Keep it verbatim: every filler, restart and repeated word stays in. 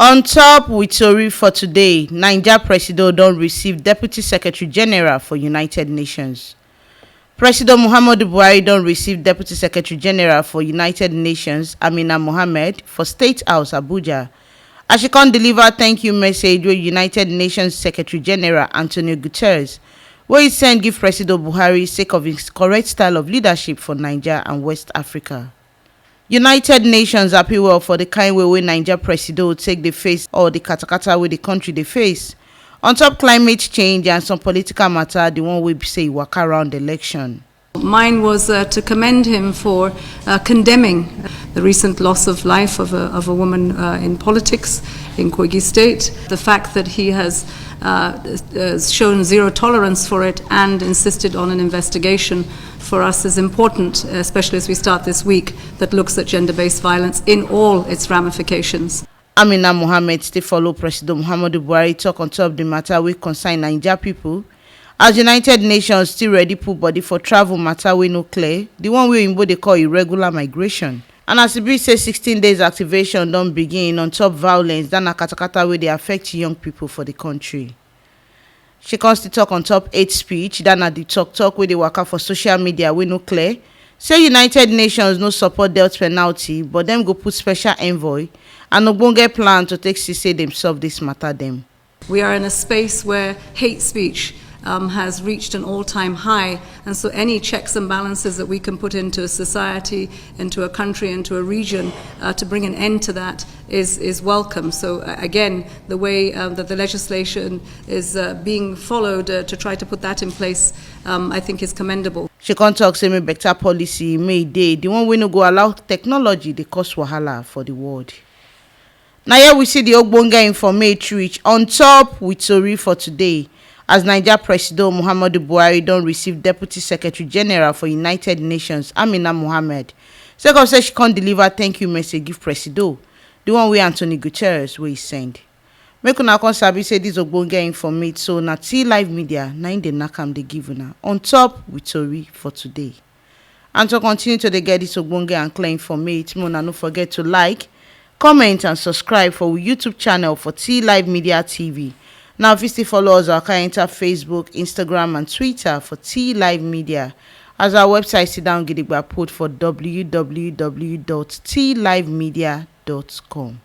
On top with tori for today, Naija Presido don receive Deputy Secretary General for United Nations. Presido Muhammadu Buhari don receive Deputy Secretary General for United Nations, Amina Mohammed, for State House, Abuja, as she come deliver thank you message wey United Nations Secretary General Antonio Guterres wey e send give Presido Buhari sake of his correct style of leadership for Naija and West Africa. United Nations happy well for the kind way wey Naija Presido take dey face all the katakata wey the country dey face on top climate change and some political matter, the one wey be say e waka around election. Mine was uh, to commend him for uh, condemning the recent loss of life of a, of a woman uh, in politics in Kogi State. The fact that he has uh, uh, shown zero tolerance for it and insisted on an investigation for us is important, especially as we start this week that looks at gender-based violence in all its ramifications. Amina Mohammed still follow Presido Muhammadu Buhari talk on top the matter wey concern Naija people, as United Nations still ready put body for travel matter wey no clear, the one wey oyinbo dey call irregular migration. And as e be say sixteen days activation don begin on top violence, that na katakata wey dey affect young people for the country. She come still talk on top hate speech, that na the talk talk wey dey waka for social media wey no clear, say United Nations no support death penalty, but dem go put special envoy and ogbonge plan to take see say dem solve this matter dem. We are in a space where hate speech um, has reached an all-time high, and so any checks and balances that we can put into a society, into a country, into a region uh, to bring an end to that is, is welcome. So uh, again, the way um, that the legislation is uh, being followed uh, to try to put that in place, um, I think is commendable. She come talk say make better policy make e dey, the one wey no go allow technology dey cause wahala for the world. Na here we see the ogbonge informate reach on top with tori for today, as Naija Presido Muhammadu Buhari don receive Deputy Secretary General for United Nations, Amina Mohammed, sake of say she come deliver thank you message give Presido, the one wey Antonio Guterres wey e send. Make una come sabi say this ogbonge informate so na T Live Media na im dey knack am dey give una on top with tori for today. And to continue to dey get this ogbonge and clear informate, make una no forget to like, comment and subscribe for we YouTube channel for T Live Media T V. Now, if you still follow us, you can enter Facebook, Instagram and Twitter for T Live Media. As our website sit down gidigba put for w w w dot t live media dot com.